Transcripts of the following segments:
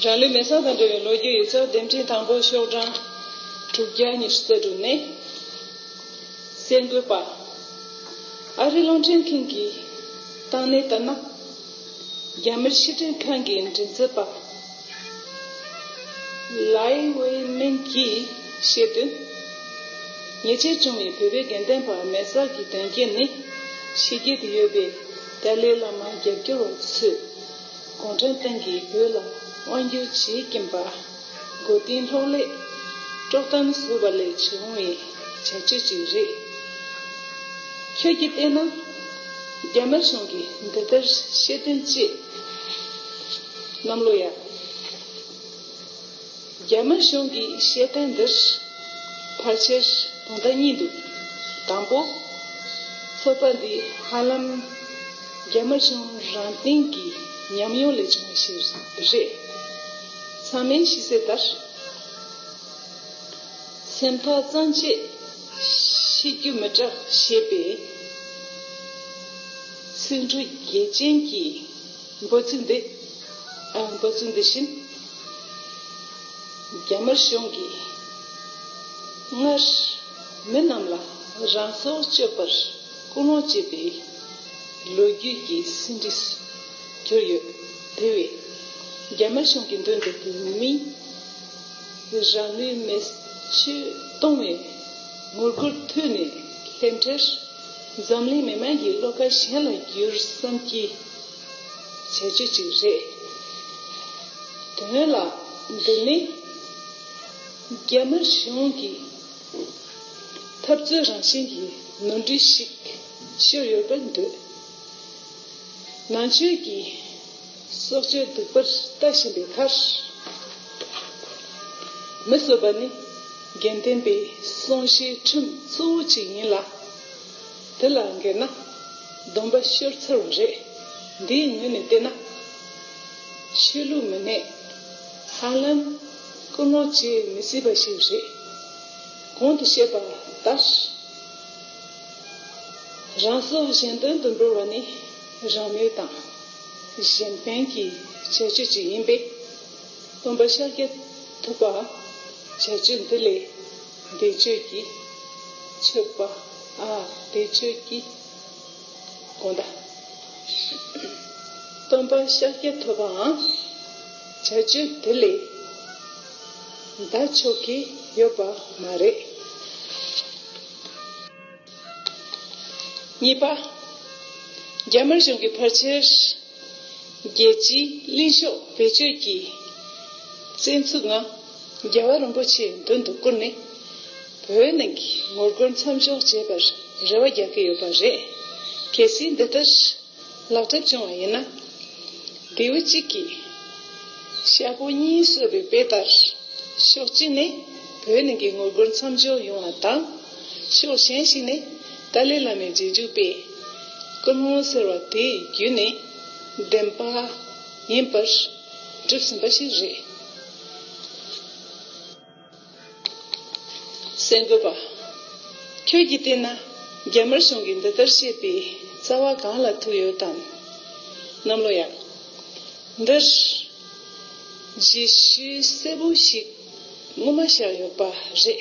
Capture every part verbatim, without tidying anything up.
རང་ལུས་མེ་སྲེག་དང་འབྲེལ་བའི་ལོ་རྒྱུས་ཡིག་ཚགས་འདེམས་ཁྲིམས་དང་པོ་ཤོག་གྲངས་དྲུག་བརྒྱ་ཉི་ཤུ་རྩ་དྲུག་ནས། གསར་འགོད་པ། ཨ་རིའི་རླུང་འཕྲིན་ཁང་གི་བཏང་གནས་ལྟར་ན། རྒྱ་མིར་ཕྱིར་དྲན་ཁང་གི་མགྲིན་ཚབ་པ་ལའི་ཝེ་མིན་གྱིས་བཤད་དོན། ཉེས་ཆད་བྱུང་བའི་བོད་པའི་དགེ་ལྡན་པ་མེ་སྲེག་གི་དོན་རྐྱེན་ནི། ཕྱི་རྒྱལ་དུ་ཡོད་པའི་ཏཱ་ལའི་བླ་མ་རྒྱབ་སྐྱོར་བ་ཚོས། གུང་ཁྲན་ཏང་གིས་བོད་ལ་དབང་བསྒྱུར་བྱེད་ཀྱིན་པ། མགོ་རྟིང་སློག་སླད་དཀྲོག་གཏམ་བཟོས་པ་ལས་བྱུང་བའི་བྱ་སྤྱོད་ཅིག་རེད། ཁྱོད་ཀྱིས་བལྟས་ན། རྒྱ་དམར་གཞུང་གིས་འདི་ལྟར་བཤད་དོན་ཅི། གནམ་ལོ་ཡ། རྒྱ་དམར་གཞུང་གིས་བཤད་དོན་འདིར་ཕལ་ཆེར་དོན་དག་གཉིས་འདུག་དང་པོ། ཚོགས་པ་འདི་ཧ་ལམ་རྒྱ་དམར་གཞུང་རང་སྟེང་གི་ཉམས་མྱོང་ལས་བྱུང་བ་ཞིག་རེད། ཚང་མས་ཤེས་གསལ་ལྟར། སེམས་ཐག་གཙང་བཅད་བྱེད་རྒྱུ་མི་སྐྲག་ཞེས་པའི་ཚིག་འབྲུ་བརྒྱད་ཅན་གྱི་འབོད་ཚིག་འདི། ཨ། འབོད་ཚིག་འདི་བཞིན། རྒྱ་དམར་གཞུང་གིས་སྔར་མི་རྣམས་ལ་རང་སྲོག་གཅོད་པར་སྐུལ་སློང་བྱས་པའི་ལོ་རྒྱུས་ཀྱི་ཟིན་བྲིས་སུ་གྱུར་ཡོད། དེ་བས། རྒྱ་དམར་གཞུང་གི་མདུན་དུ་བོད་མིས་རང་ལུས་མེ་མཆོད་གཏོང་བའི་ངོ་རྒོལ་ཐོས་ནས་སླེབས་འཕྲལ། འཛམ་གླིང་མི་མང་གིས་བློ་ཁ་གཞན་ལ་བསྒྱུར་བསམ་གྱི་བྱ་སྤྱོད་ཅིག་རེད། དོན་ལ། འདི་ནི་རྒྱ་དམར་གཞུང་གི་འཐབ་རྩོད་རང་བཞིན་གྱི་ནོར་འཁྲུལ་ཞིག་ཤོར་ཡོད་པར་འདོད། ནང་ཆོས་ཀྱི་སྲོག་གཅོད་སྡིག་པར་ལྟ་བཞིན་པའི་ཁར། མི་གསོད་པ་ནི་དགེ་ལྡན་པའི་སྲུང་བྱའི་ཁྲིམས་གཙོ་བོ་གཅིག་ཡིན་ལ། དེ་ལ་འགལ་ན་སྡོམ་པ་ཤོར་ཚར་བ་རེད། འདིའི་ངོས་ནས་བལྟས་ན། ཆོས་ལུགས་མི་སྣས་ཧ་ལམ་སྐུལ་སློང་བྱེད་མི་སྲིད་པ་ཞིག་རེད། གོང་དུ་བཤད་པ་ལྟར། རང་སྲོག་གཞན་དོན་དུ་འབུལ་བ་ནི་རང་མོས་དང་གཞན་ཕན་གྱི་བྱ་སྤྱོད་ཅིག་ཡིན་པས། སྟོན་པ་ཤཱཀྱ་ཐུབ་པའང་བྱ་སྤྱོད་འདི་ལས་འདས་མཆོད་ཀྱི་མཆོད་པ། ཨ། འདས་མཆོད་ཀྱི་དགོངས་དག་སྟོན་པ་ཤཱཀྱ་ཐུབ་པའང་བྱ་སྤྱོད་འདི་ལས་འདའ་ཆོག་གི་ཡོད་པ་མ་རེད། གཉིས་པ། རྒྱ་དམར་གཞུང་གིས་ཕལ་ཆེར་རྒྱལ་སྤྱིའི་གླེང་ཕྱོགས་བེད་སྤྱོད་ཀྱིས་བཙན་ཚུགས་ངང་རྒྱལ་བ་རིན་པོ་ཆེའི་མདུན་དུ་བཀུར་ནས། བོད་ནང་གི་ངོ་རྒོལ་མཚམས་འཇོག་བྱེད་པར་རེ་བ་རྒྱག་གི་ཡོད་པ་རེད། གལ་སྲིད་འདི་ལྟར་ལག་བསྟར་བྱུང་བ་ཡིན་ན། རྡེའུ་གཅིག་གིས་ཤ་ཕོ་གཉིས་གསོད་པའི་དཔེ་ལྟར། ཕྱོགས་གཅིག་ནས་བོད་ནང་གི་ངོ་རྒོལ་མཚམས་འཇོག་ཡོང་བ་དང་། ཕྱོགས་གཞན་ཞིག་ནས་ཏཱ་ལའི་བླ་མའི་རྗེས་འཇུག་པས་སྐུལ་སློང་ཟེར་བ་དེ་བརྒྱུད་ནས་བདེན་པ་ཡིན་པར་སྒྲུབ་ཟིན་པ་ཞིག་རེད། གསར་འགོད་པ། ཁྱོད་ཀྱིས་བལྟས་ན་རྒྱ་དམར་གཞུང་གིས་འདི་ལྟར་བཤད་པའི་རྩ་བ་གང་ལ་ཐུག་ཡོད་དམ། གནམ་ལོ་ཡ། འདིར་རྗེས་ཤུལ་གསལ་པོ་ཞིག་སྔོན་མ་བཞག་ཡོད་པ་རེད།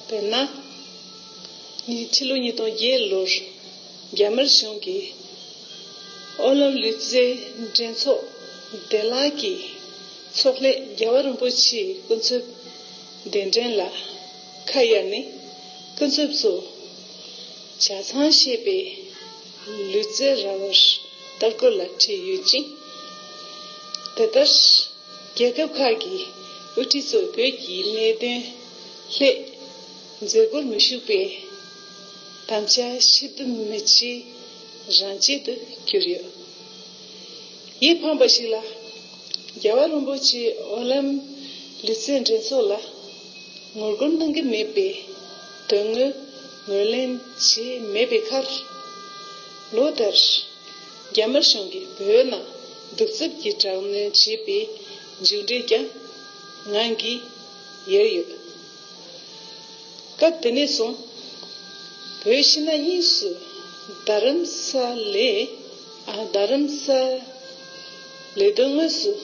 དཔེར་ན། ཕྱི་ལོ་ཉིས་སྟོང་བརྒྱད་ལོར་རྒྱ་དམར་གཞུང་གིས་ཨོ་ལམ་ལུས་རྩལ་འགྲན་ཚོགས་བདེ་བླག་གི་ཚོགས་ལས་རྒྱལ་བ་རིན་པོ་ཆེའི་སྐུ་ཚབ་གདན་འདྲེན་ལ་ཁ་གཡར་ནས། སྐུ་ཚབ་ཚོ་ཇ་ཚང་ཞེས་པའི་ལུས་རྩལ་ར་བར་ལྟ་སྐོར་ལ་ཁྲིད་ཡོད་ཅིང་། དེ་ལྟར། རྒྱལ་ཁབ་ཁག་གི་དབུ་ཁྲིད་ཚོས་བོད་ཀྱི་གནད་དོན་སླད་མཛད་སྒོར་མི་ཞུགས་པའི་དམ་བཅའ་ཕྱིར་བསྡུ་མི་བྱེད་རང་བྱེད་དུ་གྱུར་ཡོད། ཡིད་ཕངས་པ་ཞིག་ལ། རྒྱལ་བ་རིན་པོ་ཆེ་ཨོ་ལམ་ལུས་རྩལ་འགྲན་ཚོགས་ལ་ངོ་རྒོལ་གནང་གི་མེད་པའི་དོན་དངོས་ངོས་ལེན་བྱས་མེད་པའི་ཁར། ལོ་ལྟར། རྒྱ་དམར་གཞུང་གིས་བོད་ནང་གདུག་རྩུབ་ཀྱི་དྲག་གནོན་བྱེད་པའི་མཇུག་འབྲས་ཀྱང་ངང་གིས་ཡལ་ཡོད། སྐབས་དེ་ནས་བཟུང་། བོད་ཕྱི་ནང་གཉིས་སུ་རྡ་རམ་ས་ལའི། ཨ། རྡ་རམ་ས་ལའི་མདུན་ངོས་སུ།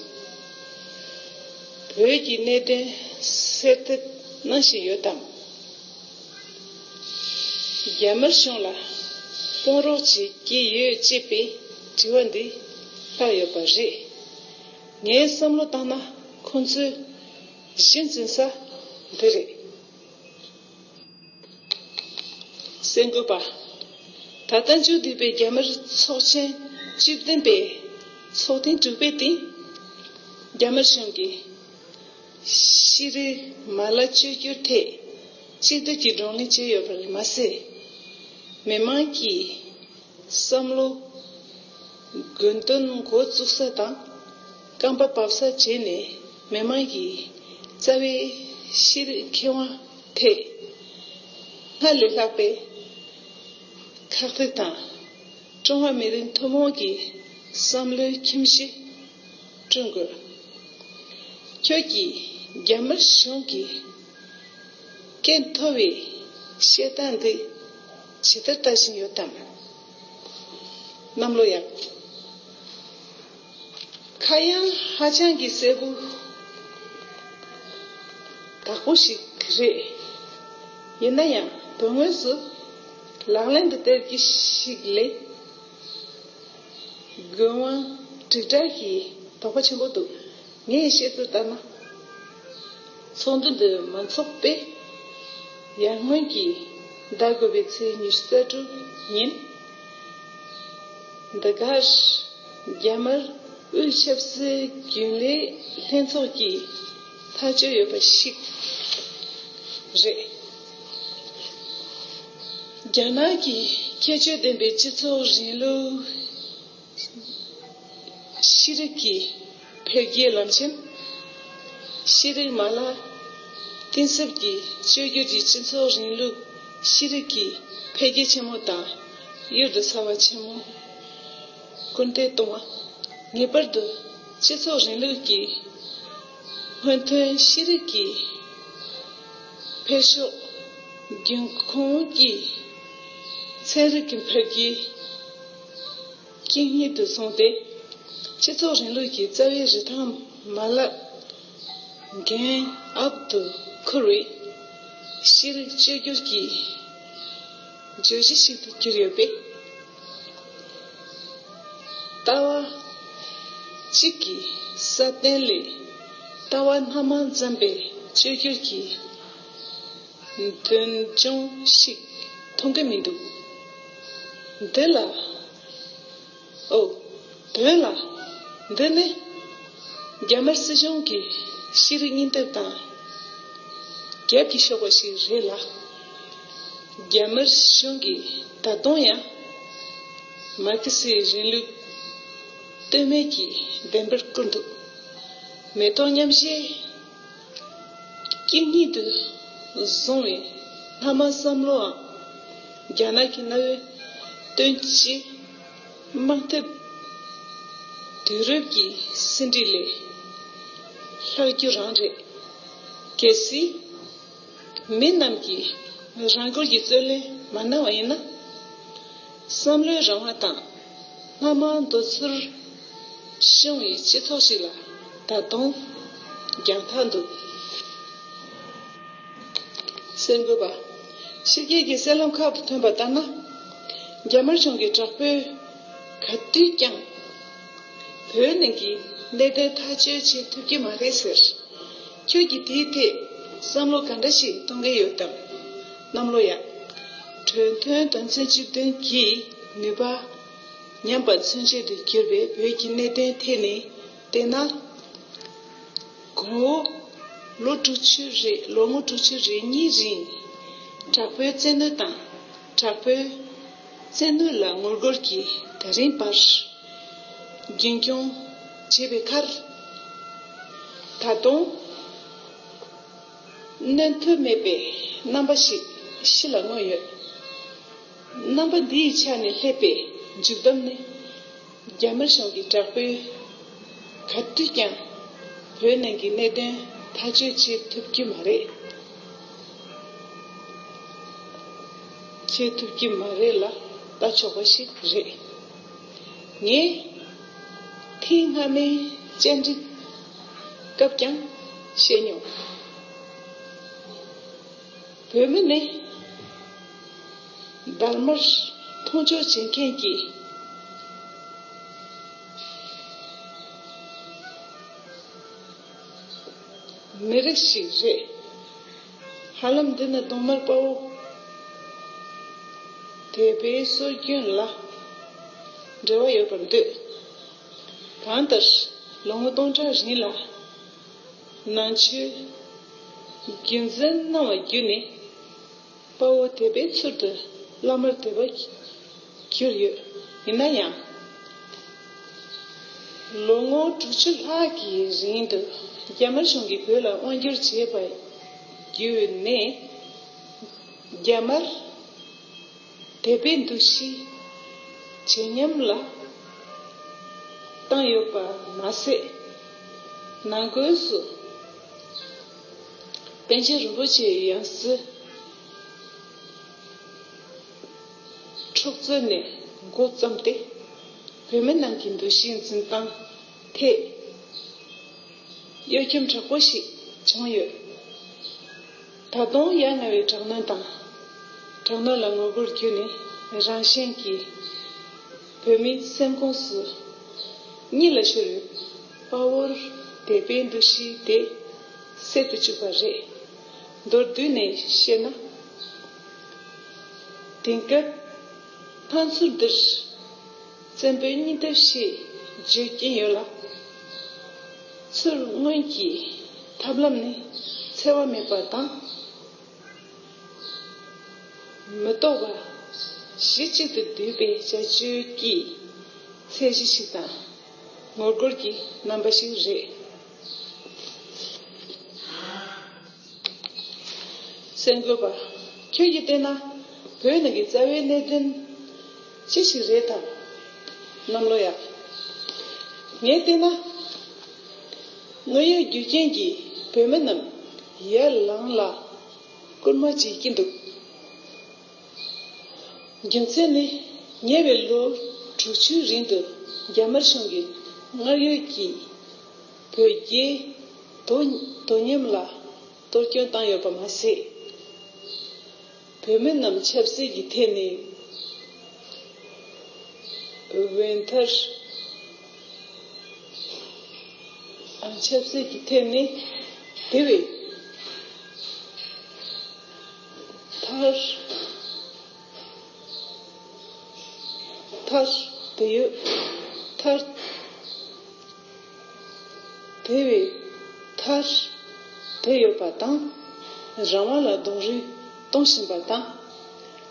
བོད་ཀྱི་གནད་དོན་སེལ་ཐབས་གནང་བཞིན་ཡོད་དམ། རྒྱ་དམར་གཞུང་ལ་དཔུང་རོགས་བྱེད་ཀྱི་ཡོད་ཅེས་པའི་དྲི་བ་འདི་ལྷག་ཡོད་པ་རེད། ངའི་བསམ་བློ་བཏང་ན་ཁོང་ཚོའི་གཞི་འཛིན་ས་འདི་རེད། གསར་འགོད་པ། ད་ལྟ་མཇུག་བསྡུས་པའི་རྒྱ་དམར་ཚོགས་ཆེན་བཅུ་བདུན་པའི་ཚོགས་ཐེངས་དྲུག་པའི་སྟེང་། རྒྱ་དམར་གཞུང་གིས་ཤེས་རིག་མ་ལག་བཅོས་བསྒྱུར་ཐད་སྤྱི་འཐུས་ཀྱི་བགྲོ་གླེང་བྱས་ཡོད་པར་མ་ཟད། མི་མང་གིས་བསམ་བློ་དགོས་འདུན་འགོ་བཙུགས་ས་དང་རྐང་པ་བབས་ས་བྱས་ནས། མི་མང་གི་རྩ་བའི་ཤེས་རིག་ཁེ་དབང་ཐད་སྔར་ལས་ལྷག་པའི་ཁག་ཐེག་དང་། ཀྲུང་ཧྭ་མི་རིགས་ཐུན་མོང་གི་བསམ་བློའི་ཁྱིམ་གཞི་བསྐྲུན་དགོས། ཁྱོད་ཀྱིས་རྒྱ་དམར་གཞུང་གི་སྐད་མཐོ་བའི་བཤད་སྟངས་འདི་ཇི་ལྟར་ལྟ་བཞིན་ཡོད་དམ། གནམ་ལོ་ཡག་ཁ་གཡང་ཧ་ཅང་གི་གསལ་པོ་དག་པོ་ཞིག་རེད། ཡིན་ན་ཡང་དོན་དངོས་སུ་ལག་ལེན་དུ་སྟེར་གྱི་ཞིག་ལས། དགོས་དབང་དྲིལ་བསྒྲགས་ཀྱི་དོགས་པ་ཆེན་པོ་འདུག་ངས་བཤད་ཚུལ་ལྟར་ན། ཚོགས་འདུ་འདི་མ་འཚོགས་པའི་ཡར་སྔོན་གྱི་ཟླ་དགུ་པའི་ཚེས་ཉི་ཤུ་རྩ་དྲུག་ཉིན། འདི་གར་རྒྱ་དམར་དབུས་ཆབ་སྲིད་རྒྱུན་ལས་ལྷན་ཚོགས་ཀྱིས་ཐག་གཅོད་ཡོད་པ་ཞིག་རེད། རྒྱ་ནག་གི་ཁྱད་ཆོས་ལྡན་པའི་སྤྱི་ཚོགས་རིང་ལུགས་ཤེས་རིག་གི་འཕེལ་རྒྱས་ལམ་ཆེན། ཤེས་རིག་མ་ལག་གཏིང་ཟབ་ཀྱི་བཅོས་བསྒྱུར་གྱིས་སྤྱི་ཚོགས་རིང་ལུགས་ཤེས་རིག་གི་འཕེལ་རྒྱས་ཆེན་མོ་དང་གཡུར་དུ་ཟ་བ་ཆེན་མོ་སྐུལ་འདེད་གཏོང་བ། ངེས་པར་དུ་སྤྱི་ཚོགས་རིང་ལུགས་ཀྱི་སྔོན་ཐོན་ཤེས་རིག་གི་འཕེལ་ཕྱོགས། རྒྱུན་གོང་གི་ཚན་རིག་གི་འཕེལ་རྒྱས་དཀྱིལ་སྙིང་དུ་བཟུང་སྟེ། སྤྱི་ཚོགས་རིང་ལུགས་ཀྱི་རྩ་བའི་རིན་ཐང་མ་ལག་འགན་ཨབ་ཏུ་འཁུར་བའི་ཤེས་རིག་བཅོས་བསྒྱུར་གྱི་བརྗོད་གཞི་ཞིག་ཏུ་གྱུར་ཡོད་པས། ལྟ་བ་གཅིག་གི་སྲ་བརྟན་ལས་ལྟ་བ་སྣ་མང་འཛོམས་པའི་བཅོས་བསྒྱུར་གྱི་འདོད་སྦྱོང་ཞིག་མཐོང་གི་མི་འདུག་འདི་ལ། ཨོ། དོན་ལ། འདི་ནི་རྒྱ་དམར་སྲིད་གཞུང་གི་ཤེས་རིག་སྙིང་སྟོབས་དང་རྒྱབ་ཀྱིས་ཕྱོགས་པ་ཞིག་རེད་ལ། རྒྱ་དམར་གཞུང་གིས་ད་དུང་ཡང་མར་ཁེ་སིའི་རིང་ལུགས་ལྟོས་མེད་ཀྱིས་བདེན་པར་བཀུར་འདུག་མེ་ཏོག་མཉམ་བཞད་དཀྱིལ་སྙིང་དུ་བཟུང་བའི་སྣ་མང་བསམ་བློའང་རྒྱ་ནག་གི་གནའ་བོའི་སྟོན་དཔྱིད་དམག་འཐབ་དུས་རབས་ཀྱི་ཟིན་བྲིས་ལས་ལྷག་རྒྱུ་རང་རེད། གལ་སྲིད་མི་རྣམས་ཀྱིས་རང་བཀུར་གྱི་རྩོད་ལེན་མ་གནང་བ་ཡིན་ན། བསམ་བློའི་རང་དབང་དང་སྣ་མང་འདོད་ཚུལ་ཤོང་བའི་སྤྱི་ཚོགས་ཤིག་ལ་ད་དུང་རྒྱང་ཐག་འདུག་གསར་འགོད་པ། ཕྱི་རྒྱལ་གྱི་གསར་ལམ་ཁག་ཏུ་ཐོན་པ་ལྟར་ན། རྒྱ་དམར་གཞུང་གི་དྲག་པོས་ག་དུས་ཀྱང་བོད་ནང་གི་གནད་དོན་ཐག་གཅོད་བྱེད་ཐུབ་ཀྱི་མ་རེད་ཟེར། ཁྱོད་ཀྱིས་དེའི་ཐད་བསམ་བློ་ག་འདྲ་ཞིག་གཏོང་གི་ཡོད་དམ། གནམ་ལོ་ཡག་གྲོས་མཐུན་དོན་ཚན་བཅུ་བདུན་གྱི་ནུས་པ་ཉམས་པ་མཚོན་བྱེད་དུ་གྱུར་པའི་བོད་ཀྱི་གནད་དོན་ཐད་ནས་བལྟས་ན། གོང་འོག་ལོ་དྲུག་ཅུ་རེ་ལོ་ངོ་དྲུག་ཅུ་རེ་གཉིས་རིང་དྲག་པོའི་བཙན་གནོན་དང་དྲག་པོའི་བཙན་གནོན་ལ་ངོ་རྒོལ་གྱིས་ད་རིང་བར་རྒྱུན་སྐྱོང་བྱས་པའི་ཁར། ད་དུང་གནོན་ཐུབ་མེད་པའི་རྣམ་པ་ཞིག་ཕྱི་ལ་མངོན་ཡོད། རྣམ་པ་འདིའི་ཆ་ནས་སླེབས་པའི་མཇུག་བསྡོམས་ནི། རྒྱ་དམར་གཞུང་གི་དྲག་པོས་ག་དུས་ཀྱང་བོད་ནང་གི་གནད་དོན་ཐག་གཅོད་བྱེད་ཐུབ་ཀྱི་མ་རེད། བྱེད་ཐུབ་ཀྱི་མ་རེད་ལ་ལྟ་ཆོག་པ་ཞིག་རེད། ངས་ཐེངས་སྔ་མའི་བཅར་འདྲི་སྐབས་ཀྱང་ བཤད་མྱོང་། བོད་མི་ནི་དར་དམར་མཐོང་ཆོས་བྱེད་མཁན་གྱི་མི་རིགས་ཤིག་རེད། ཧ་ལམ་འདི་ནི་གདོང་དམར་དཔའ་བོ་དད་པའི་སྲོལ་རྒྱུན་ལ་འབྲེལ་བ་ཡོད་པར་འདོད། གང་ལྟར་ལོ་ངོ་སྟོང་ཕྲག་རིང་ལ་ནང་ཆོས་རྒྱུན་འཛིན་གནང་བ་བརྒྱུད་ནས་དཔའ་བོ་དད་པའི་ཚུལ་དུ་བླ་མར་དད་པ་གྱུར་ཡོད། ཡིན་ན་ཡང་། ལོ་ངོ་དྲུག་ཅུ་ལྷག་གི་རིང་དུ་རྒྱ་དམར་གཞུང་གིས་བོད་ལ་དབང་བསྒྱུར་བྱས་པ་བརྒྱུད་ནས། རྒྱ་དམར་དད་པའི་འདུ་ཤེས་ཇེ་ཉམས་ལ་བཏང་ཡོད་པ་མ་ཟད། ནང་སྒོས་སུ་པཎ་ཆེན་རིན་པོ་ཆེའི་ཡང་སྲིད་འཁྲུག་རྩོད་ནས་འགོ་བརྩམས་ཏེ། བོད་མི་རྣམས་ཀྱི་འདུ་ཤེས་འཛིན་སྟངས་ཐད་གཡོ་འཁྱམ་དྲག་པོ་ཞིག་བྱུང་ཡོད། ད་དུང་ཡ་ང་བའི་དྲག་གནོན་དང་དྲག་གནོན་ལ་ངོ་རྒོལ་བརྒྱུད་ནས་རང་གཞན་གྱི་བོད་མིའི་སེམས་ཁོངས་སུ་གཉིད་ལ་ཤོར་བའི་དཔའ་བོར་དད་པའི་འདུ་ཤེས་དེ་སད་དུ་བཅུག་པ་རེད། མདོར་བསྡུས་ནས་བཤད་ན། དེང་སྐབས་སྣང་ཚུལ་འདིར་བཙན་པོའི་སྙིང་སྟོབས་ཞེས་བརྗོད་ཀྱིན་ཡོད་ལ། ཚུར་མངོན་གྱི་ཐབས་ལམ་ནི་འཚེ་བ་མེད་པ་དང་། མི་རྟོག་པ་གཞི་གཅིག་ཏུ་འདུས་པའི་བྱ་སྤྱོད་ཀྱི་ཚད་གཞི་ཞིག་དང་། ངོ་རྒོལ་གྱི་རྣམ་པ་ཞིག་རེད། གསར་འགོད་པ། ཁྱོད་ཀྱིས་བལྟས་ན་བོད་ནང་གི་རྩ་བའི་གནད་དོན་ཅི་ཞིག་རེད་དམ། གནམ་ལོ་ཡག་ངས་བལྟས་ན། དངོས་ཡོད་རྒྱུ་རྐྱེན་གྱིས་བོད་མི་རྣམས་ཡར་ལངས་ལ་སྐུལ་མ་བྱེད་ཀྱི་འདུག་རྒྱུ་མཚན་ནི། ཉེ་བའི་ལོ་དྲུག་ཅུའི་རིང་དུ་རྒྱ་དམར་གཞུང་གིས་སྔར་ཡོད་ཀྱི་བོད་རྒྱའི་དོ་དོ་མཉམ་ལ་གཏོར་སྐྱོན་བཏང་ཡོད་པ་མ་ཟད། བོད་མི་རྣམས་ཆབ་སྲིད་ཀྱི་ཐད་ནས་འོས་ཐར། ཆབ་སྲིད་ཀྱི་ཐད་ནས་དེ་བས་ཐར། ཐར་དེ་ཡོད། ཐར། དེ་བས་ཐར་དེ་ཡོད་པ་དང་། རང་དབང་ལ་རྡོག་རོལ་གཏོང་བཞིན་པ་དང་།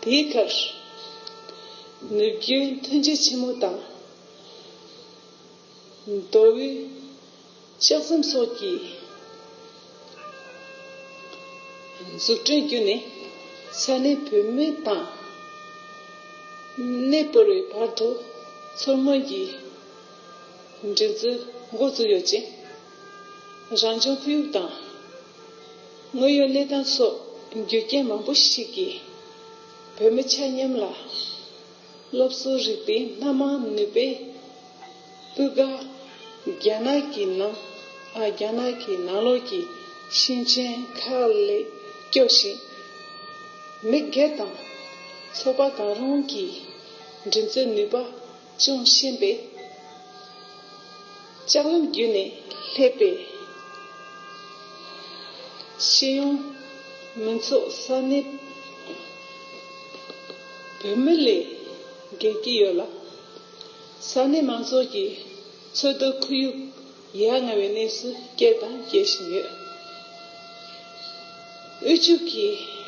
དེའི་ཁར་ནུབ་རྒྱུད་མཐུན་རྒྱུད་ཆེན་མོ་དང་། མདོ་དབུས་ལྕགས་ཟམ་སོགས་ཀྱི་འཛུགས་སྐྲུན་བརྒྱུད་ནས་ས་གནས་བོད་མི་དང་གནས་སྤོར་བའི་བར་དུ་མཚོ་སྔོན་གྱི་མགྲིན་ཚབ་འགོ་བཙུགས་ཡོད་ཅིང་། རང་བྱུང་ཁོར་ཡུག་དང་དངོས་ཡོད་གནས་སྟངས་སོགས་རྒྱུ་རྐྱེན་མང་པོ་ཞིག་གིས་བོད་མི་ཆ་མཉམ་ལ་སློབ་གསོ་རིག་པའི་སྣ་མང་ནུས་པའི་སྤུས་ཀ་རྒྱ་ནག་གི་ནང་ཨ་རྒྱ་ནག་གི་ནང་ལོགས་ཀྱི་ཞིང་ཆེན་ཁག་ལས་སྐྱོ་ཞིང་། མི་སྒེར་དང་ཚོགས་པ་གང་རུང་གི་མགྲིན་ཚབ་ནུས་པ་ཅུང་ཞན་པས། ལྕགས་ལམ་བརྒྱུད་ནས་སླེབས་པའི་སྤྱི་ཡོངས་མི་ཚོགས་ས་གནས་བོད་མི་ལས་བརྒལ་གྱི་ཡོད་ལ། ས་གནས་མང་ཚོགས་ཀྱི་འཚོ་སྡོད་ཁོར་ཡུག་ཡ་ང་བའི་གནས་སུ་སྐྱེལ་དང་སྐྱེལ་བཞིན་ཡོད། དབུལ་ཕྱུག་གི་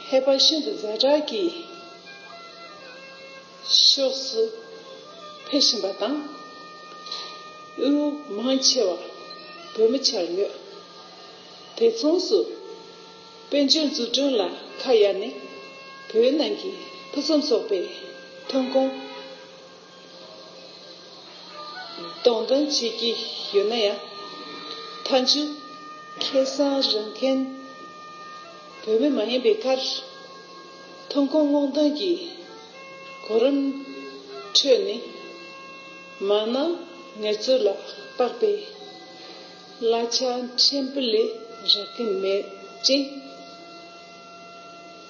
ཧེ་བག་ཤིན་ཏུ་ཛ་དྲག་གི་ཕྱོགས་སུ་འཕེལ་བཞིན་པ་དང་། དབུལ་པོ་མང་ཆེ་བ་བོད་མི་ཆགས་ཡོད། དེ་མཚུངས་སུ་དཔལ་འབྱོར་འཛུགས་སྐྲུན་ལ་ཁ་གཡར་ནས་བོད་ནང་གི་ཕུན་སུམ་ཚོགས་པའི་ཐོན་ཁུངས་གཏོང་འདོན་བྱེད་ཀྱི་ཡོད་ན་ཡང་། མཐའ་མཇུག་ཁེ་བཟང་རག་མཁན་བོད་མི་མ་ཡིན་པའི་ཁར། ཐོན་ཁུངས་སྔོག་འདོན་གྱི་གོ་རིམ་ཁྲོད་ནས་མ་ཎི་ངལ་རྩོལ་ལ་དཔག་པའི་གླ་ཆ་ཕྲན་བུ་ལས་ རག་གི་མེད་ཅིང་།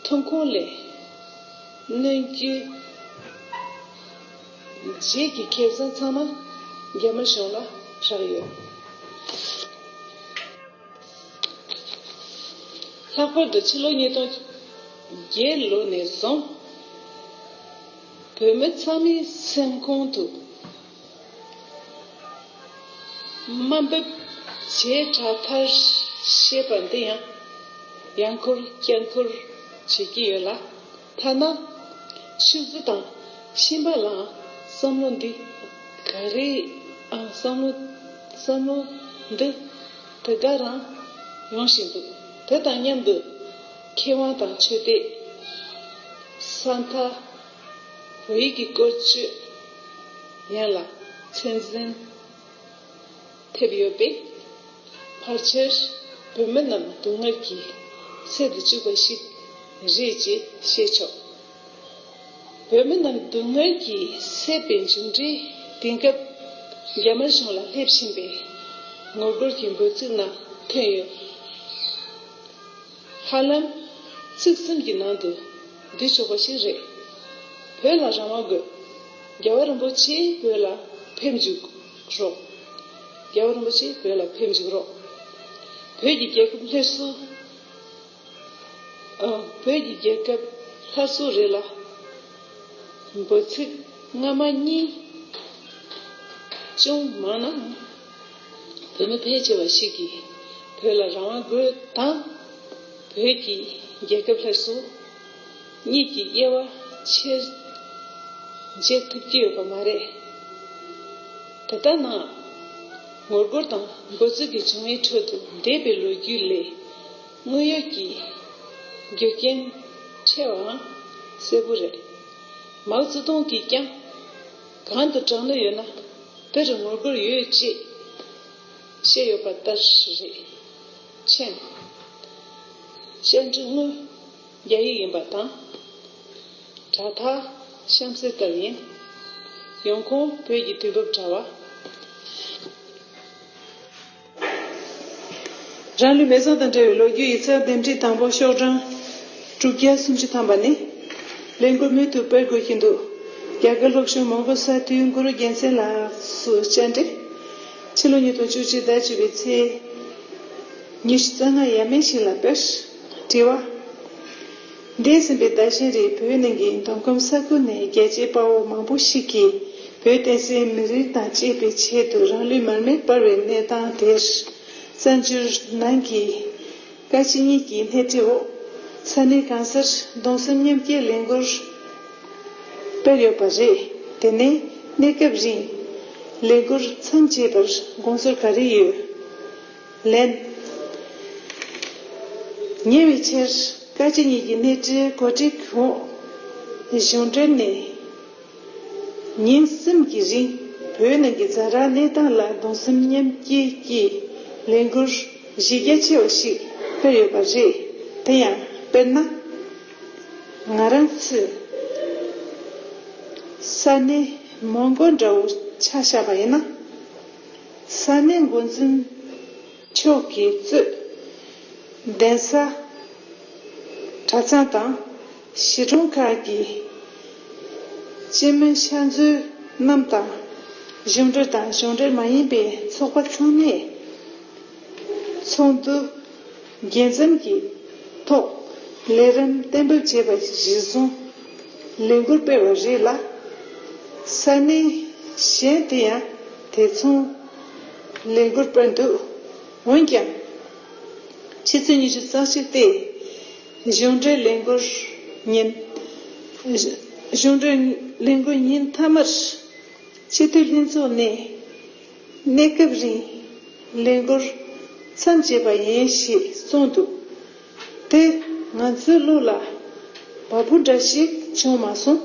ཐོན་ཁུངས་ལས་གནོད་སྐྱེལ་རྗེས་ཀྱི་ཁེ་བཟང་ཚང་མ་རྒྱ་དམར་གཞུང་ལ་བཞག་ཡོད། ལྷག་པར་དུ་ཕྱི་ལོ་ཉིས་སྟོང་བརྒྱད་ལོ་ནས་བཟུང་། བོད་མི་ཚང་མའི་སེམས་ཁོང་དུ་དམའ་འབེབས་བྱས་དྲག་ཐར་བྱས་པ་འདི་ཡང་ཡང་འཁོར་བསྐྱར་འཁོར་བྱེད་ཀྱི་ཡོད་ལ། ཐ་ན་ཤུག་རྫི་དང་ཤིང་པ་ལའང་བསམ་བློ་འདི་ག་རེ་ཨང་བསམ་བློ་བསམ་བློ་འདི་དེ་ག་རང་ཡོང་བཞིན་འདུག་དེ་དང་མཉམ་དུ་མཁས་དབང་དང་ཆོས་དད། ས་མཐའ། བོད་ཡིག་གི་བཀོལ་སྤྱོད་ཡན་ལ་ཚད་འཛིན་ཐེབས་ཡོད་པས། ཕལ་ཆེར་བོད་མི་རྣམས་སྡུག་བསྔལ་གྱི་ཚལ་དུ་བཅུག་པ་ཞིག་རེད་ཅེས་བཤད་ཆོག་བོད་མི་རྣམས་སྡུག་བསྔལ་གྱིས་བསད་པའི་མཇུག་འབྲས། དེང་སྐབས་རྒྱ་དམར་གཞུང་ལ་སླེབས་བཞིན་པའི་ངོ་རྒོལ་གྱི་འབོད་ཚིག་ནང་ཐོན་ཡོད། ཧ་ལམ་ཚིག་གསུམ་གྱི་ནང་དུ་བསྡུས་ཆོག་པ་ཞིག་རེད། བོད་ལ་རང་དབང་དགོས། རྒྱལ་བ་རིན་པོ་ཆེ་བོད་ལ་ཕེབས་འཇུག་རོགས། རྒྱལ་བ་རིན་པོ་ཆེ་བོད་ལ་ཕེབས་འཇུག་རོགས། བོད་ཀྱི་རྒྱལ་ཁབ་སླར་གསོ། ཨ། བོད་ཀྱི་རྒྱལ་ཁབ་སླར་གསོ་རེད་ལ། འབོད་ཚིག་སྔ་མ་གཉིས་ཅུང་མང་ནའང་། བོད་མི་ཕལ་ཆེ་བ་ཞིག་གིས་བོད་ལ་རང་དབང་དགོས་དང་། བོད་ཀྱི་རྒྱལ་ཁབ་སླར་གསོ་གཉིས་ཀྱི་དབྱེ་བ་ཕྱེ་འབྱེད་ཐུབ་ཀྱི་ཡོད་པ་མ་རེད། དེ་ལྟ་ན། ངོ་རྒོལ་དང་འབོད་ཚིག་གི་བྱུང་བའི་ཁྲོད་དུ་འདས་པའི་ལོ་རྒྱུས་ལས་དངོས་ཡོད་ཀྱི་རྒྱུ་རྐྱེན་ཕྲ་བའང་གསལ་པོ་རེད། མའོ་ཙེ་ཏུང་གིས་ཀྱང་གང་དུ་དྲག་གནོན་ཡོད་ན་དེར་ངོ་རྒོལ་ཡོད་ཅེས་བཤད་ཡོད་པ་ལྟར་རེད། མཆན། བཤད་འདི་དངོས་རྒྱ་ཡིག་ཡིན་པ་དང་། དྲ་ཐག་གཤམ་གསལ་ལྟར་ཡིན། ཡོང་ཁུངས་བོད་ཀྱི་དུས་བབ་དྲ་བ། རང་ལུས་མེ་བསྲེགས་དང་འབྲེལ་བའི་ལོ་རྒྱུས་ཡིག་ཚགས་འདེམས་སྒྲིག་དང་པོ་ཤོག་གྲངས་དྲུག་བརྒྱ་སུམ་ཅུ་ཐམ་པ་ནི། ལས་འགུལ་མུ་མཐུད་སྤེལ་དགོས་ཀྱིན་འདུག་རྒྱ་གར་སློབ་ཆུང་མོན་གྷོ་ས་འཐུས་གུ་རུ་རྒྱལ་མཚན་ལགས་སུ་བཅར་འདྲི། ཕྱི་ལོ་ཉིས་སྟོང་བཅུ་གཅིག་ཟླ་བཅུ་པའི་ཚེས་ཉི་ཤུ་རྩ་ལྔ་ཡས་མས་ཤིག་ལ་སྤེལ། དྲི་བ། འདས་ཟིན་པའི་ཟླ་ཤས་རིང་བོད་ནང་གི་མདོ་ཁམས་ས་ཁུལ་ནས་རྒྱལ་གཅེས་དཔའ་བོ་མང་པོ་ཞིག་གིས་བོད་བསྟན་སྲིད་མི་རིགས་དང་བཅས་པའི་ཆེད་དུ་རང་ལུས་མར་མེ་སྤར་བའི་གནས་སྟངས་དེར། གསར་འགྱུར་ནང་གི་བཀའ་སྤྱི་གཉིས་ཀྱི་སྣེ་ཁྲིད་འོག་ས་གནས་གང་སར་གདུང་སེམས་མཉམ་སྐྱེད་ལས་འགུལ་སྤེལ་ཡོད་པ་རེད། དེ་ནས་གནས་སྐབས་རིང་ལས་འགུལ་མཚམས་བཅད་པར་དགོངས་ཚུལ་ག་རེ་ཡོད། ལན། ཉེ་བའི་ཆར་བཀའ་སྤྱི་གཉིས་ཀྱི་སྣེ་ཁྲིད་གོ་སྒྲིག་འོག་གཞུང་འབྲེལ་ནས་ཉིན་གསུམ་གྱི་རིང་བོད་ནང་གི་ཛ་དྲག་གནས་སྟངས་ལ་གདུང་སེམས་མཉམ་སྐྱེད་ཀྱི་ལས་འགུལ་གཞི་རྒྱ་ཆེ་བ་ཞིག་སྤེལ་ཡོད་པ་རེད། དེ་ཡང་དཔེར་ན། ང་རང་ཚོས་ས་གནས་མོན་གྷོ་འདྲ་བོ་ཆ་བཞག་པ་ཡིན་ན། ས་གནས་འགོ་འཛིན་མཆོག་གིས་གཙོས་གདན་ས་གྲྭ་ཚང་དང་གཞིས་གྲོང་ཁག་གི་སྤྱི་མི་ཤག་མཛོད་རྣམས་དང་གཞུང་འབྲེལ་དང་གཞུང་འབྲེལ་མ་ཡིན་པའི་ཚོགས་པ་ཚང་མས་ཚོགས་འདུ་རྒྱས་འཛོམས་ཀྱི་ཐོག་ལས་རིམ་གཏན་འབེབས་བྱས་པ་གཞིར་བཟུང་ལས་འགུལ་སྤེལ་བ་རེད་ལ། ས་གནས་གཞན་དུ་ཡང་དེ་མཚུངས་ལས་འགུལ་སྤེལ་འདུག་འོན་ཀྱང་། ཕྱི་ཚེས་ཉི་ཤུ་རྩ་གཅིག་སྟེ། གཞུང་འབྲེལ་ལས་འགུལ་ཉིན། གཞུང་འབྲེལ་ལས་འགུལ་ཉིན་མཐའ་མར་སྤྱི་འཐུས་ལྷན་ཚོགས་ནས་གནས་སྐབས་རིང་ལས་འགུལ་མཚམས་བཅད་པ་ཡིན་ཞེས་གསུངས་འདུག་དེ་ང་ཚོའི་བློ་ལ་བ་སྤུ་འདྲ་ཞིག་བྱུང་མ་སོང་།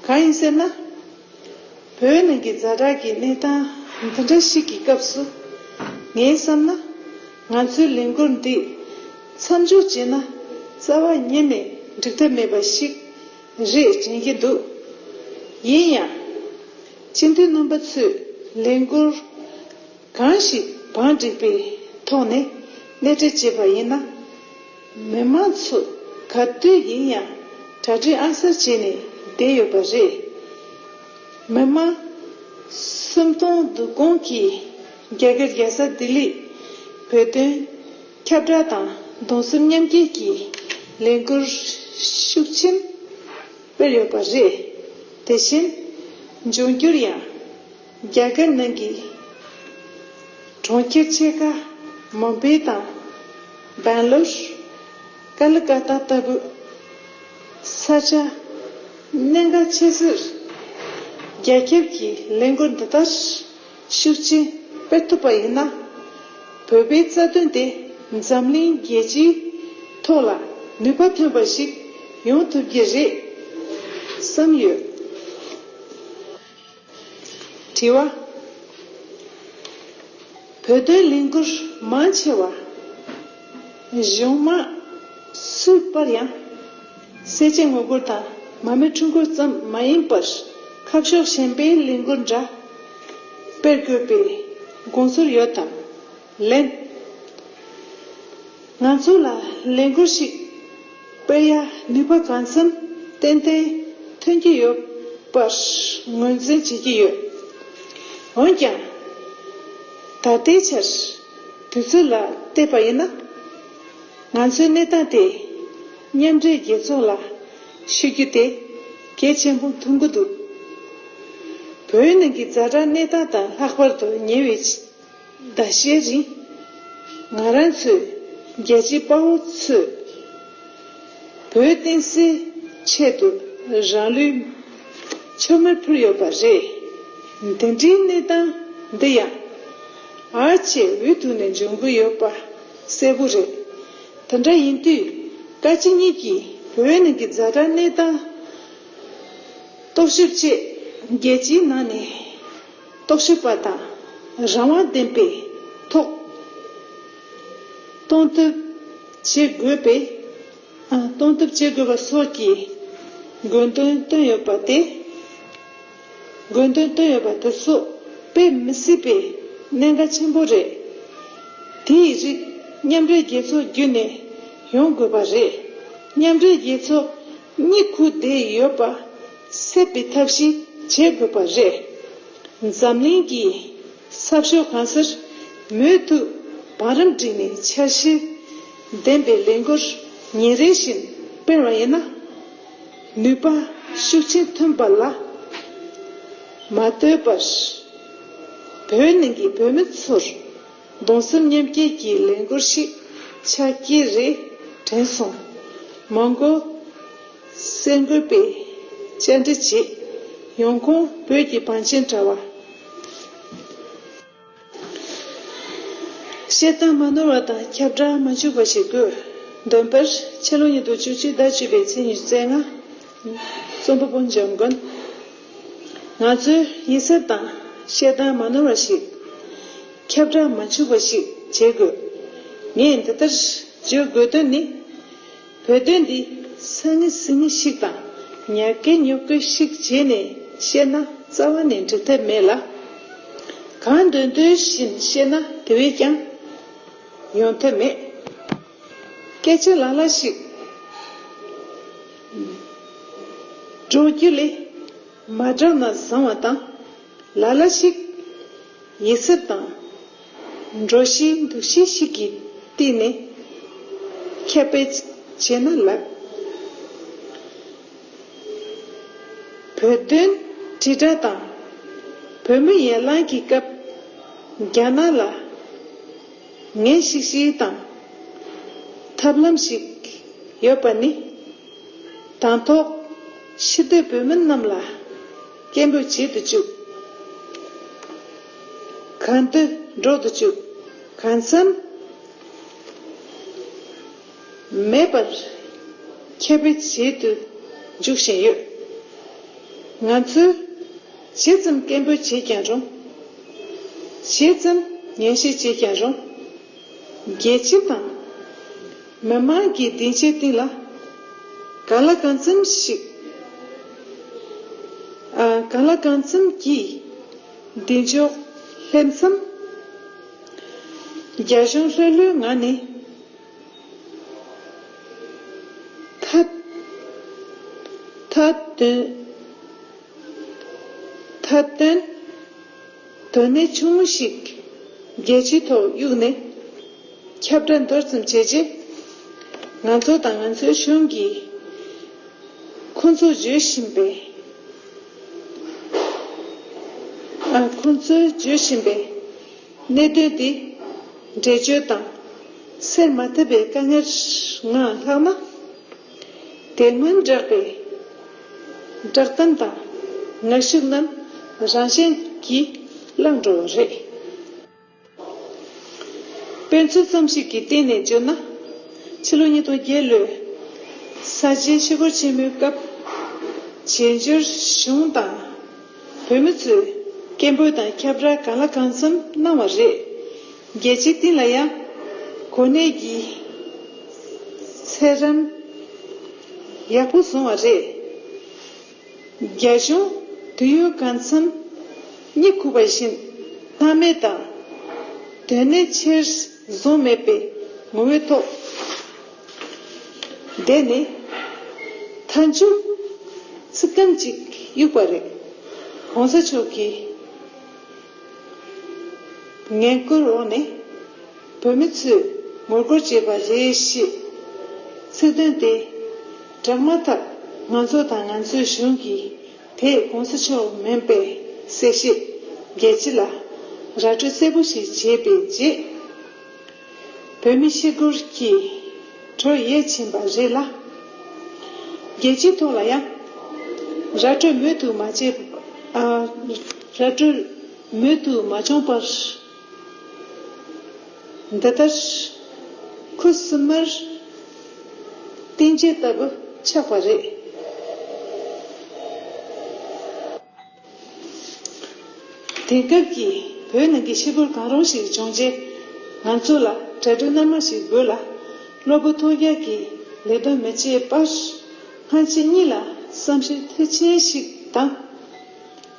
གང་ཡིན་ཟེར་ན། བོད་ནང་གི་ཛ་དྲག་གི་གནས་སྟངས་འདི་འདྲ་ཞིག་གི་སྐབས་སུ། ངས་བསམ་ན། ང་ཚོའི་ལས་འགུལ་འདི་མཚམས་འཇོག་བྱས་ན་རྩ་བ་ཉིད་ནས་འགྲིག་ཐབས་མེད་པ་ཞིག་རེད་དྲན་གྱི་འདུག་ཡིན་ཡང་། སྤྱི་འཐུས་རྣམ་པ་ཚོས་ལས་འགུལ་གང་ཞིག་བང་བསྒྲིགས་པའི་ཐོག་ནས་ སྣེ་ཁྲིད་བྱས་པ་ཡིན་ན། མི་མང་ཚོ་ག་དུས་ཡིན་ཡང་གྲ་སྒྲིག་ཨ་གསར་བྱས་ནས་བསྡད་ཡོད་པ་རེད། མི་མང་སུམ་སྟོང་བདུན་སྟོང་གིས་རྒྱ་གར་རྒྱལ་ས་ལྡི་ལིར་བོད་དོན་ཁྱབ་བསྒྲགས་དང་གདུང་སེམས་མཉམ་སྐྱེད་ཀྱི་ལས་འགུལ་ཤུགས་ཆེན་སྤེལ་ཡོད་པ་རེད། དེ་བཞིན་འབྱུང་འགྱུར་ཡང་རྒྱ་གར་ནང་གི་གྲོང་ཁྱེར་ཆེ་ཁག་མུམ་བེ་དང་སྦེང་ལོར། ཀ་ལི་ཀ་ཏ་ལྟ་བུ་ས་ཆ་གནད་འགག་ཆེ་སར་རྒྱ་ཁྱབ་ཀྱི་ལས་འགུལ་འདི་ལྟར་ཤུགས་ཆེན་སྤེལ་ཐུབ་པ་ཡིན་ན། བོད་པའི་རྩ་དོན་དེ་འཛམ་གླིང་རྒྱལ་སྤྱིའི་ཐོག་ལ་ནུས་པ་ཐོན་པ་ཞིག་ཡོང་ཐུབ་ཀྱི་རེད་བསམ་ཡོད། དྲི་བ། བོད་དོན་ལས་འགུལ་མང་ཆེ་བ་གཞུང་མང་སུས་སྤེལ་ཡང་། སེར་བྱེས་ངོ་རྒོལ་དང་མ་མི་ཁྲིམས་རྒོལ་ཙམ་མ་ཡིན་པར། ཁ་ཕྱོགས་གཞན་པའི་ལས་འགུལ་འདྲ་སྤེལ་དགོས་པའི་དགོངས་ཚུལ་ཡོད་དམ། ལན། ང་ཚོ་ལ་ལས་འགུལ་ཞིག་སྤེལ་ཡ་ནུས་པ་གང་འཚམ་ཏན་ཏན་ཐོན་གྱི་ཡོད་པར་ངོས་འཛིན་བྱེད་ཀྱི་ཡོད། འོན་ཀྱང་། ད་ལྟའི་ཆར་དུས་ཚོད་ལ་བལྟས་པ་ཡིན་ན། ང་ཚོའི་གནས་སྟངས་དེ་མཉམ་འབྲེལ་རྒྱལ་ཚོགས་ལ་ཞུ་རྒྱུ་དེ་གལ་ཆེན་པོ་མཐོང་གི་འདུག་བོད་ནང་གི་ཛ་དྲག་གནས་སྟངས་དང་ལྷག་པར་དུ་ཉེ་བའི་ཟླ་ཤས་རིང་། ང་རང་ཚོའི་རྒྱལ་གཅེས་དཔའ་བོ་ཚོས་བོད་བསྟན་སྲིད་ཆེད་དུ་རང་ལུས་མཆོད་མེ་ཕུལ་ཡོད་པ་རེད། འདི་འདྲའི་གནས་སྟངས་འདི་ཡང་ཨ་ཅེ་འུ་ཐུག་ནས་འབྱུང་གི་ཡོད་པ་གསལ་པོ་རེད། དེ་འདྲ་ཡིན་དུས་བཀའ་སྤྱི་གཉིས་ཀྱིས་བོད་ནང་གི་ཛ་དྲག་གནས་སྟངས་རྟོག་ཞིབ་ཆེད་རྒྱལ་སྤྱིའི་ནང་ནས། རྟོག་ཞིབ་པ་དང་རང་དབང་ལྡན་པའི་ཐོག་གཏོང་ཐབས་བྱེད་དགོས་པའི་ཨ། གཏོང་ཐབས་བྱེད་དགོས་པ་སོགས་ཀྱི་དགོས་འདུན་བཏོན་ཡོད་པ་དེ། དགོས་འདུན་བཏོན་ཡོད་པ་དེ་སོགས་དཔེ་མི་སྲིད་པའི་གནད་འགག་ཆེན་པོ་རེད། དེའི་རིགས་མཉམ་འབྲེལ་རྒྱལ་ཚོགས་བརྒྱུད་ནས་ཡོང་དགོས་པ་རེད། མཉམ་འབྲེལ་རྒྱལ་ཚོགས་གཉིད་ཁུག་བསྡད་ཡོད་པ་སད་པའི་ཐབས་ཤེས་བྱེད་དགོས་པ་རེད། འཛམ་གླིང་གི་ས་ཕྱོགས་གང་སར་མུ་མཐུད་བང་རིམ་བསྒྲིགས་ནས་འཆར་གཞི་ལྡན་པའི་ལས་འགུལ་ཉིན་རེ་བཞིན་སྤེལ་བ་ཡིན་ན། ནུས་པ་ཤུགས་ཆེན་ཐོན་པ་ལ་མ་ལྟོས་པར། བོད་ནང་གི་བོད་མི་ཚོར་གདུང་སེམས་མཉམ་སྐྱེད་ཀྱི་ལས་འགུལ་ཞིག་ཆགས་ཀྱི་རེད་དྲན་སོང་། མོན་གྷོ་གསར་འགོད་པས་བཅར་འདྲི་བྱས། ཡོང་ཁུངས་བོད་ཀྱི་བང་ཆེན་དྲ་བ། བཤད་སྟངས་མ་ནོར་བ་དང་ཁྱབ་བསྒྲགས་མ་འཆུག་པ་ཞིག་དགོས། འདོན་པར་ཕྱི་ལོ་ཉིས་སྟོང་བཅུ་གཅིག་ཟླ་བཅུ་པའི་ཚེས་ཉི་ཤུ་རྩ་ལྔ། རྩོམ་པ་པོ་འཇམ་མགོན། ང་ཚོས་ཡིད་གཟབ་དང་བཤད་སྟངས་མ་ནོར་བ་ཞིག་ཁྱབ་བསྒྲགས་མ་འཆུག་པ་ཞིག་བྱེད་དགོས། ངས་འདི་ལྟར་བརྗོད་དགོས་དོན་ནི། བོད་དོན་འདི་སང་ཉིན་སང་ཉིན་ཞིག་དང་ཉར་སྐད་ཉོབ་སྐད་ཞིག་བྱས་ནས་བཤད་ན་རྩ་བ་ནས་འགྲིག་ཐབས་མེད་ལ། གང་འདོད་འདོད་བཞིན་བཤད་ན་དེ་བས་ཀྱང་ཡོང་ཐབས་མེད། སྐད་ཆ་ལ་ལ་ཞིག་སྒྲོག་རྒྱུ་ལས་མ་སྒྲོག་ན་བཟང་བ་དང་། ལ་ལ་ཞིག་ཡིད་གཟབ་དང་འདྲོག་ཤེས་འདུག་ཤེས་ཤིག་གི་སྟེང་ནས་ཁྱབ་སྤེལ་བྱས་ན་ལེགས། བོད་དོན་དྲིལ་བསྒྲགས་དང་བོད་མི་ཡར་ལངས་ཀྱི་སྐབས་རྒྱ་ནག་ལ་ངན་ཞིག་ཞིག་དང་ཐབས་ལམ་ཞིག་ཡོད་པ་ནི། དང་ཐོག་ཕྱི་སྡོད་བོད་མི་རྣམས་ལ་སྐད་འབོད་བྱེད་དུ་བཅུག་གང་འདོད་སྒྲོག་ཏུ་བཅུག་གང་འཚམ་མེད་པར་ཁྱབ་སྤེལ་བྱེད་དུ་འཇུག་བཞིན་ཡོད། ང་ཚོས་ཇི་ཙམ་སྐད་འབོད་བྱེད་ཀྱང་རུང་། ཇི་ཙམ་ངན་བཤད་བྱེད་ཀྱང་རུང་། རྒྱལ་སྤྱི་དང་མི་མང་གི་སྡིངས་ཆའི་སྟེང་ལ་གང་ལ་གང་འཚམ་ཞིག་ཨ། གང་ལ་གང་འཚམ་གྱིས་མདུན་ཅོག་ལྷེབ་མཚམས་ རྒྱ་གཞུང་ལྷོད་ལྷོད་ངང་ནས་མཐའ་མཐའ་དོན་མཐའ་དོན་དོན་གནད་ཆུང་ངུ་ཞིག་རྒྱལ་སྤྱིའི་ཐོག་གཡུགས་ནས་ཁྱབ་བསྒྲགས་མདོར་ཙམ་བྱས་རྗེས། ང་ཚོ་དང་ང་ཚོའི་གཞུང་གིས་ཁོ་ཚོས་བརྗོད་བཞིན་པའི། ཨ། ཁོ་ཚོས་བརྗོད་བཞིན་པའི་གནད་དོན་དེ་འགྲེལ་བརྗོད་དང་སེལ་མ་ཐུབ་པའི་དཀའ་ངལ་ངང་ལྷག་ན། དེ་སྔོན་བསྒྲགས་པའི་བསྒྲགས་གཏམ་དང་ངར་ཤུགས་རྣམས་རང་བཞིན་གྱིས་བརླག་འགྲོ་བ་རེད། དཔེ་མཚོན་ཙམ་ཞིག་གི་སྟེང་ནས་བརྗོད་ན། ཕྱི་ལོ་ཉིས་སྟོང་བརྒྱད་ལོའི་ས་ཆའི་ཆོས་འཁོར་ཆེན་མོའི་སྐབས། བྱེས་འབྱོར་གཞུང་དང་བོད་མི་ཚོས་སྐད་འབོད་དང་ཁྱབ་བསྒྲགས་གང་ལ་གང་འཚམ་གནང་བ་རེད། རྒྱལ་སྤྱིའི་སྟེང་ལ་ཡང་གོ་གནས་ཀྱི་ཚད་རིམ་ཡག་པོ་བཟུང་བ་རེད། རྒྱ་གཞུང་དུས་ཡུན་གང་འཚམ་གཉིད་ཁུག་པ་བཞིན་སྣང་མེད་དང་དོན་གནད་ཆེར་བཟུང་མེད་པའི་ངོ་བོའི་ཐོག་བསྡད་ནས་མཐའ་མཇུག་ཚིག་སྐམ་གཅིག་གཡུགས་པ་རེད། ༸གོང་ས་མཆོག་གིས་འགན་བསྐུར་འོག་ནས། བོད་མི་ཚོས་ངོ་རྒོལ་བྱས་པ་རེད་ཞེས་ཚིག་དོན་དེ་བསྒྲགས་མ་ཐག་ང་ཚོ་དང་ང་ཚོའི་གཞུང་གིས་དེ་༸གོང་ས་མཆོག་མིན་པའི་གསལ་བཤད་རྒྱལ་སྤྱི་ལ་ར་སྤྲོད་གསལ་པོ་ཞིག་བྱས་པའི་རྗེས། བོད་མི་ཤི་སྒོར་གྱི་གྲོས་ཡས་ཕྱིན་པ་རེད་ལ། རྒྱལ་སྤྱིའི་ཐོག་ལ་ཡང་ར་སྤྲོད་མུ་མཐུད་མ་བྱས། ཨ། ར་སྤྲོད་མུ་མཐུད་མ་བྱུང་བར། འདི་ལྟར་ཁུ་སིམ་མེར་གཏིང་བརྗེད་ལྟ་བུ་ཆགས་པ་རེད། དེང་སྐབས་ཀྱི་བོད་ནང་གི་ཤི་སྒོར་གང་རུང་ཞིག་བྱུང་རྗེས། ང་ཚོ་ལ་གྲ་སྒྲིག་སྣ་མང་ཞིག་དགོས་ལ། གློ་བུར་ཐོལ་རྒྱག་གི་ལས་དོན་མི་བྱེད་པར། སྔ་ཕྱི་གཉིས་ལ་བསམ་ཤེས་མཐིལ་ཕྱིན་ཞིག་དང་།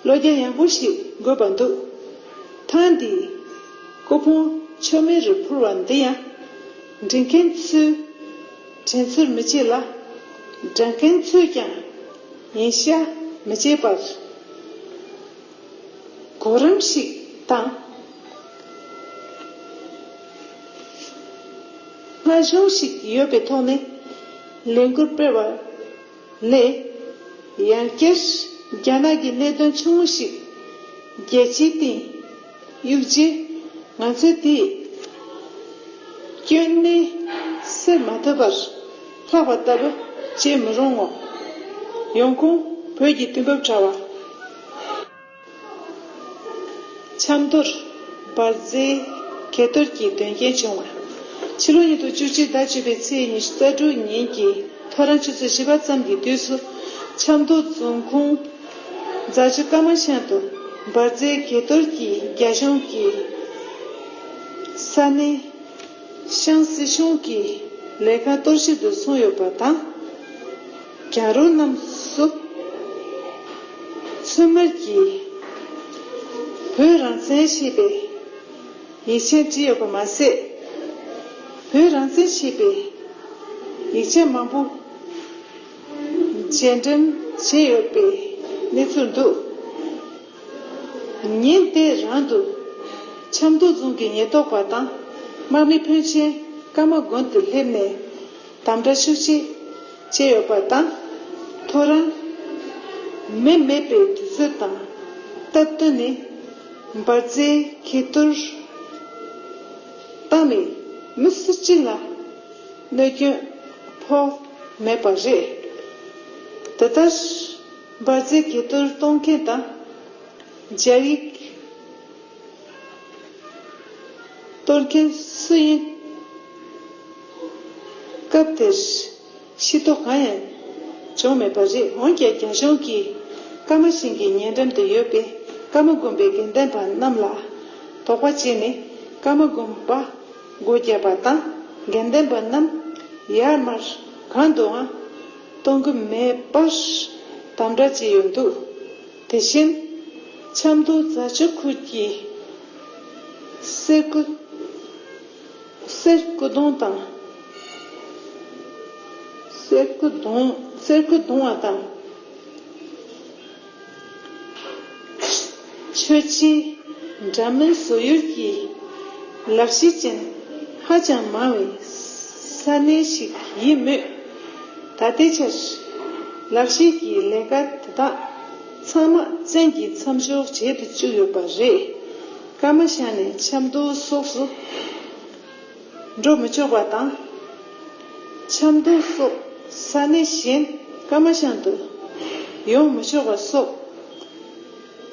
བློ་རྒྱ་ཡངས་པོ་ཞིག་དགོས་པ་འདུག་ཐེངས་འདིའི་སྐུ་ཕུང་མཆོད་མེ་རུ་ཕུལ་བ་འདི་ཡང་། འདྲེན་མཁན་ཚོས་དྲན་ཚུལ་མི་བྱེད་ལ། དྲན་མཁན་ཚོས་ཀྱང་ཡིན་ཤག་མི་བྱེད་པར། གོ་རིམ་ཞིག་དང་། སྔ་གཞུང་ཞིག་ཡོད་པའི་ཐོག་ནས་ལས་འགུལ་སྤེལ་བ་ལས། ཡང་བསྐྱར་རྒྱ་ནག་གི་གནད་དོན་ཆུང་ངུ་ཞིག་རྒྱལ་སྤྱིའི་སྟེང་གཡུག་རྗེས། ང་ཚོས་དེའི་སྐྱོན་གནས་སེལ་མ་ཐུབ་པར་ལྷག་པ་ལྟ་བུ་བྱེད་མི་རུང་ངོ་། ཡོང་ཁུངས་བོད་ཀྱི་དུས་བབ་དྲ་བ། ཆབ་མདོར་འབར་རྫས་གས་གཏོར་གྱི་དོན་རྐྱེན་བྱུང་བ། ཕྱི་ལོ་ཉིས་སྟོང་བཅུ་གཅིག་ཟླ་བཅུ་པའི་ཚེས་ཉི་ཤུ་རྩ་དྲུག་ཉིན་གྱི་ཐོ་རངས་ཆུ་ཚོད་བཞི་པ་ཙམ་གྱི་དུས་སུ། ཆབ་མདོ་རྫོང་ཁོངས་རྫ་ཆུ་ཀ་མ་ཤང་དུ་འབར་རྫས་གས་གཏོར་གྱི་རྒྱ་གཞུང་གི་ས་གནས་ཤང་སྲིད་གཞུང་གི་ལས་ཁང་གཏོར་བཤིག་ཏུ་སོང་ཡོད་པ་དང་། གྱང་རོ་རྣམས་སུ་ཚོད་མར་གྱིས་བོད་རང་བཙན་ཞེས་པའི་ཡིག་ཆ་བྲིས་ཡོད་པ་མ་ཟད། བོད་རང་བཙན་ཞེས་པའི་ཡིག་ཆ་མང་པོ་རྗེས་འགྲེམས་བྱས་ཡོད་པའི་གནས་ཚུལ་འདུག་ཉིན་དེ་རང་དུ་ཆབ་མདོ་རྫོང་གི་ཉེན་རྟོག་པ་དང་དམག་མི་ཕོན་ཆེན་ཀརྨ་དགོན་དུ་སླེབས་ནས་དམ་དྲག་ཤུགས་ཆེ་བྱས་ཡོད་པ་དང་། ཐོ་རངས་མི་མེད་པའི་དུས་ཚོད་དང་སྟབས་བསྟུན་ནས་འབར་རྫས་གས་གཏོར་བཏང་ནས་མི་སུ་གཅིག་ལ་གནོད་སྐྱོན་ཕོག་མེད་པ་རེད། དེ་ལྟར། འབར་རྫས་གས་གཏོར་གཏོང་མཁན་དང་། སྦྱར་ཡིག་གཏོར་མཁན་སུ་ཡིན། སྐབས་དེར་ཤི་རྟོགས་གང་ཡང་བྱུང་མེད་པ་རེད། འོན་ཀྱང་རྒྱ་གཞུང་གིས་ཀརྨ་ཤང་གི་ཉེ་འགྲམ་དུ་ཡོད་པའི་ཀརྨ་དགོན་པའི་དགེ་ལྡན་པ་རྣམས་ལ་དོགས་པ་བྱས་ནས། ཀརྨ་དགོན་པ་སྒོ་བརྒྱབ་པ་དང་། དགེ་ལྡན་པ་རྣམས་ཡར་མར་གང་དུའང་གཏོང་གི་མེད་པར་དམ་དྲག་བྱས་ཡོད་འདུག་དེ་བཞིན་ཆབ་མདོ་རྫ་ཆུ་ཁུལ་གྱི་གསེར་སྐུ་ གསེར་སྐུ་གདུང་དང་། གསེར་སྐུ་གདུང་། གསེར་སྐུ་གདུང་བ་དང་། ཆོས་རྗེ་འདྲ་མིན་བཟོ་ཡུལ་གྱི་ལག་ཤེས་ཅན་ཧ་ཅང་མང་བའི་ས་གནས་ཤིག་ཡིན་མོད། ད་ལྟའི་ཆར་ལག་ཤེས་ཀྱི་ལས་ཀ་དེ་དག་ཚང་མ་བཙན་གྱིས་མཚམས་འཇོག་བྱེད་དུ་བཅུག་ཡོད་པ་རེད། སྐར་མ་བཞག་ནས་ཆབ་མདོ་སོགས་སུ་འགྲོ་མི་ཆོག་པ་དང་། ཆབ་མདོ་སོགས་ས་གནས་གཞན་སྐར་མ་བཞག་ཏུ་ཡོང་མི་ཆོག་པ་སོགས་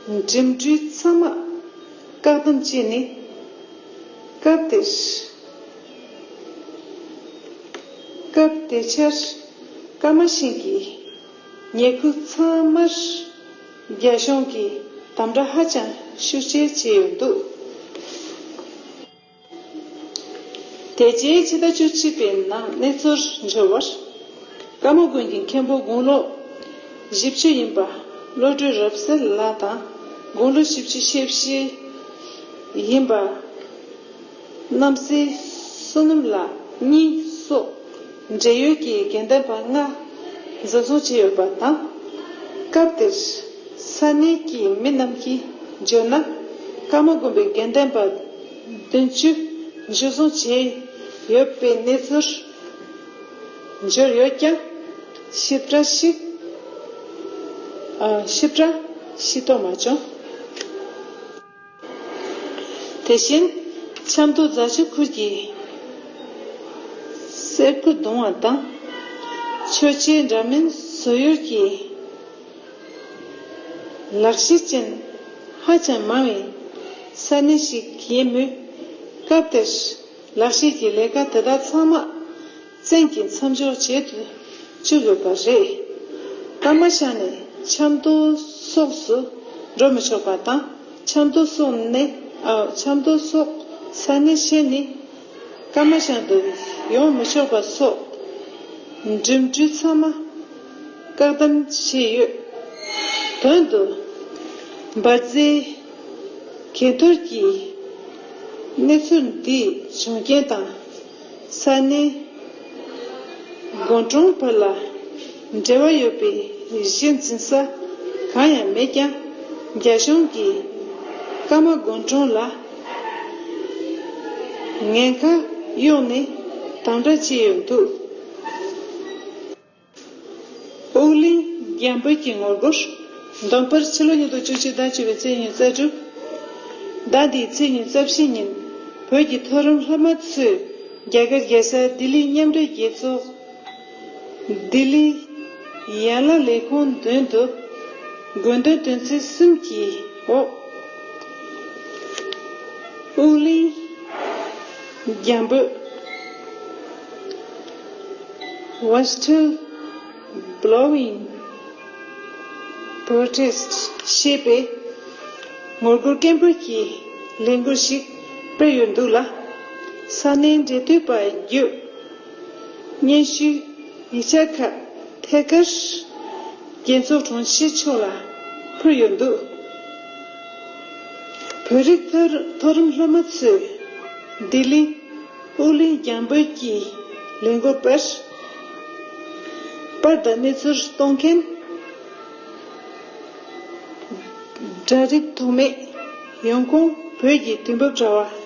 འགྲིམ་འགྲུལ་ཚང་མ་བཀག་སྡོམ་བྱས་ནས། སྐབས་དེར། སྐབས་དེ་ཆར་ཀརྨ་ཤིང་གི་ཉེ་ཁུལ་ཚང་མར་རྒྱ་གཞུང་གིས་དམ་དྲག་ཧ་ཅང་ཤུགས་ཆེ་བྱས་ཡོད་འདུག། དེ་རྗེས་ཕྱི་ཟླ་བཅུ་གཅིག་པའི་ནང་གནས་ཚུལ་འབྱོར་བར། ཀརྨ་དགོན་གྱི་མཁན་པོ་དགུང་ལོ་བཞི་བཅུ་ཡིན་པ་བློ་གྲོས་རབ་གསལ་ལགས་དང་དགུང་ལོ་བཞི་བཅུ་ཞེ་བཞི་ཡིན་པ་རྣམ་སྲས་བསོད་ནམས་ལགས་གཉིས་སོགས་འབྲེལ་ཡོད་ཀྱི་དགེ་འདུན་པ་ལྔ་འཛིན་བཟུང་བྱས་ཡོད་པ་དང་། སྐབས་དེར་ས་གནས་ཀྱི་མི་རྣམས་ཀྱིས་བརྗོད་ན། ཀརྨ་དགོན་པའི་དགེ་འདུན་པ་བདུན་ཅུ་འཇུ་བཟུང་བྱས་ཡོད་པའི་གནས་ཚུལ་འབྱོར་ཡོད་ཀྱང་། ཞིབ་ཕྲ་ཞིག་ཨ། ཞིབ་ཕྲ་ཤེས་རྟོགས་མ་བྱུང་། དེ་བཞིན་ཆབ་མདོ་རྫ་ཆུ་ཁུལ་གྱི་གསེར་སྐུ་གདུང་བ་དང་། ཆོས་རྗེ་འདྲ་མིན་བཟོ་ཡུལ་གྱི་ལག་ཤེས་ཅན་ཧ་ཅང་མང་བའི་ས་གནས་ཤིག་ཡིན་མོད། སྐབས་དེར་ལག་ཤེས་ཀྱི་ལས་ཀ་དེ་དག་ཚང་མ་བཙན་གྱིས་མཚམས་འཇོག་བྱེད་དུ་བཅུག་ཡོད་པ་རེད། སྐར་མ་བཞག་ནས་ཆབ་མདོ་སོགས་སུ་འགྲོ་མི་ཆོག་པ་དང་། ཆབ་མདོ་སོགས་ནས། ཨ། ཆབ་མདོ་སོགས་ས་གནས་གཞན་ནས་སྐར་མ་བཞག་ཏུ་ཡོང་མི་ཆོག་པ་སོགས་འགྲིམ་འགྲུལ་ཚང་མ་བཀག་སྡོམ་བྱས་ཡོད། དོན་དུ་འབར་རྫས་གས་གཏོར་གྱི་གནས་ཚུལ་འདིའི་བྱུང་རྐྱེན་དང་། ས་གནས་དགོན་གྲོང་བར་ལ་འབྲེལ་བ་ཡོད་པའི་གཞི་འཛིན་ས་གང་ཡང་མེད་ཀྱང་། རྒྱ་གཞུང་གིས་ཀརྨ་དགོན་གྲོང་ལ་ཉེན་ཁ་གཡོགས་ནས་དམ་དྲག་བྱས་ཡོད་འདུག། ཨོ་གླིང་རྒྱང་འབོད་ཀྱི་ངོ་རྒོལ། འདོན་པར་ཕྱི་ལོ་ཉིས་སྟོང་བཅུ་གཅིག་ཟླ་བཅུ་པའི་ཚེས་ཉི་ཤུ་རྩ་དྲུག། ཟླ་འདིའི་ཚེས་ཉི་ཤུ་རྩ་བཞི་ཉིན་བོད་ཀྱི་མཐོ་རིམ་སློབ་མ་ཚོས་རྒྱ་གར་རྒྱལ་ས་ལྡི་ལི་མཉམ་འབྲེལ་རྒྱལ་ཚོགས་ལྡི་ལི་ཡན་ལག་ལས་ཁུངས་མདུན་དུ་དགོས་འདུན་དོན་ཚན་གསུམ་གྱི་འོག་ཨོ་གླིང་རྒྱང་འབོད། Whistle Blowing Protest ཞེས་པའི་ངོ་རྒོལ་སྐད་འབོད་ཀྱི་ལས་འགུལ་ཞིག་སྤེལ་ཡོད་འདུག་ལ། ས་གནས་འབྲེལ་མཐུད་པ་བརྒྱུད་སྙན་ཞུའི་ཡིག་ཆ་ཁག་ཐད་ཀར་རྒྱལ་ཚོགས་དྲུང་ཆེ་མཆོག་ལ་ཕུལ་ཡོད་འདུག། བོད་རིགས་མཐོ་མཐོ་རིམ་སློབ་མ་ཚོས་ལྡི་ལི་ཨོ་གླིང་རྒྱང་འབོད་ཀྱི་ལས་འགུལ་སྤེལ། པར་དང་གནས་ཚུལ་གཏོང་མཁན། སྒྲ་རིག་ཐོགས་མེད་ཡོང་ཁུངས་བོད་ཀྱི་དུས་བབ་དྲ་བ།